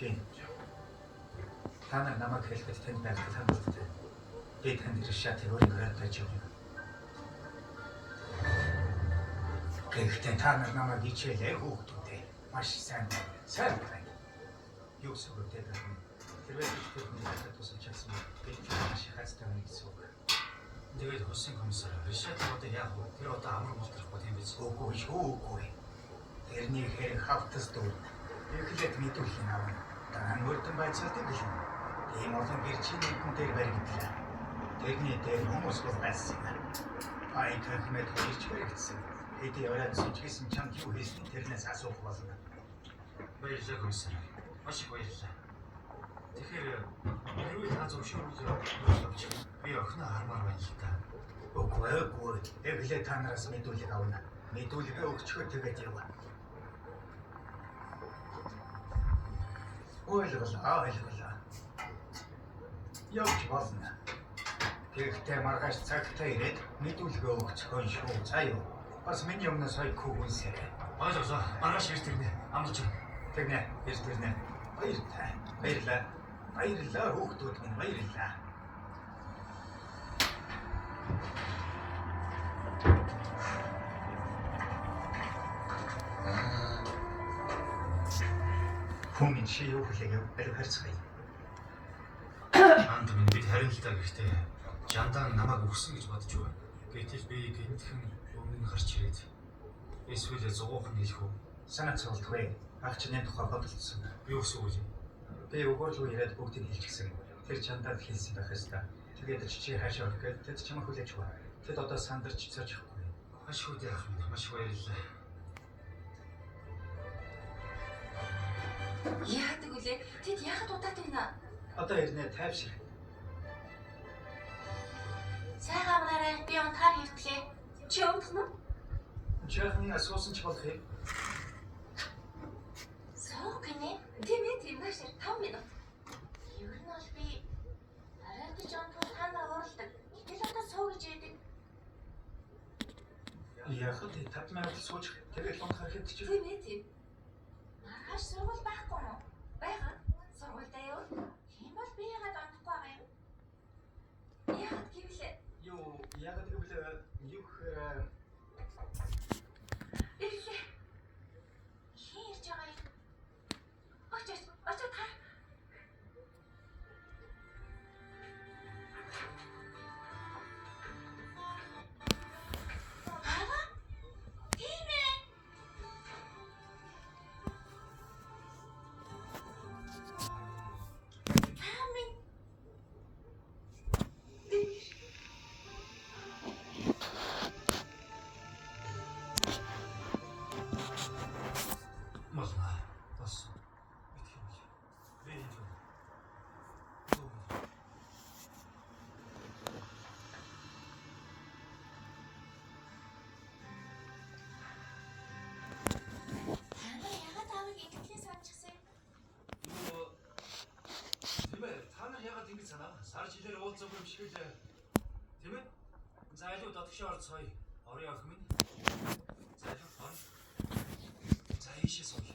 Тийм. Та нар намайг хэлэхэд танд байх хангалттай. Би танд Ришатыг өөрийн өрөөнд байж өгнө. Гэхдээ та нар намайг хичээлээ хүүхдүүдээ. Маш сайн байна. Сайн байна. Юу гэсэн үг вэ гэх юм. Тэрвээ би тэдний надад тусалж чадсан бол би маш их хайцтай байна гэсэн үг. Тэгээд хөлсөн комиссар Ришат одоо яах вэ? Тэр одоо амар мултрахгүй тийм биз? Үгүй шүү, үгүй. Тэрний хэрэг хавтас дүүрнэ. Эхлээд мэдүүлэх авна. Дараа нь мөрдөн байцаалтыг хэлнэ. Тийм олон гэрчийн нүдэн дээр баригдлаа. Тэрний дээр хүмүүс бол байсан юм. Пайк хахмед хоёрч баригдсан. Хэдий оройд сүжгийсэн чамд юу хийсэн тэрнээс асуух болно. Баярлалаа комиссар. Маш их баярлалаа. Тэгэхээр хэрвээ та зөвшөөрвөл явчих. Би охиноо хармаар байна л та. Үгүй үгүй. Эхлээд та нараас мэдүүлэг авна. Мэдүүлгээ өгчхөө тэгээд яв. Ойлголоо, ойлголоо. Явж болно. Тэгэхдээ маргааш цагтаа ирээд мэдүүлгээ өгчхөн шүү. За юу. Бас миний өмнөөс хоёр хүүгүнсээрэй. Ойлголоо. Маргааш ирж тэрнэ. Амлаж байна. Тэгнэ, ирж тэрнэ. Баярлалаа. Баярлалаа. Баярлалаа хүүхдүүд минь баярлалаа. Хүмүүн чи юу хүлээгээв? Аль харьцгаая. Анд минь бид харин л та гэхдээ Жандан намайг өгсөн гэж бодож байна. Гэтэл би гинтхэн өмнө нь гарч ирээд эсвэл зугуухан хэлэх үү? Санаа цовлдгүй. Ах чинь энэ тухай бодолцсон. Юу гэсэн үг юм? Би өгөр рүү ирээд бүгдийг хэлчихсэн. Тэр чандаад хэлсэн байх ёстой. Тэгээд ч чи хаашаа орох гээд тэд чамайг хүлээж өгөө. Тэд одоо сандарч цожихгүй. Маш их үгүй ах минь. Маш их баярлалаа. Яадаг үлээ? Тэд яхад удаад байна? Одоо ирнэ тайвшир. Сайхан амнаарай. Би унтахаар хэртлээ. Чи унтах нь уу? Жаахан асуусан ч болох юм. Суух гинэ. Тийм ээ, тийм наашир 5 минут. Ер нь бол би оройтож унтвал та нар уурладаг. Гэтэл одоо суу гэж яадаг. Яхад 5 минут сууж тэгээд унтахаар хэвтчих. Тийм ээ, тийм. Маргааш сургууль байхгүй юм уу? Байгаа. Сургуультай юу? Тийм бол би яагаад унтахгүй байгаа юм? Яагаад гэвэл Юу яагаад гэвэл юу гэхээр ирлээ. Хэн ирж байгаа юм? Очиж, очиж хар. Аава? Тийм ээ. Та минь. Болно. Болсон. Итгэх юм бол. Би энд байна. Дүү минь. Та нар яагаад аавыг ингэтлээ санчихсан юм? Юу тийм ээ та нар яагаад ингэж санаа? Сар жилээр уулзаагүй юм шиг л тийм ээ? За илүү дотгошоо орцгоё. Орё охин минь. За илүү орё. За ийшээ сууя.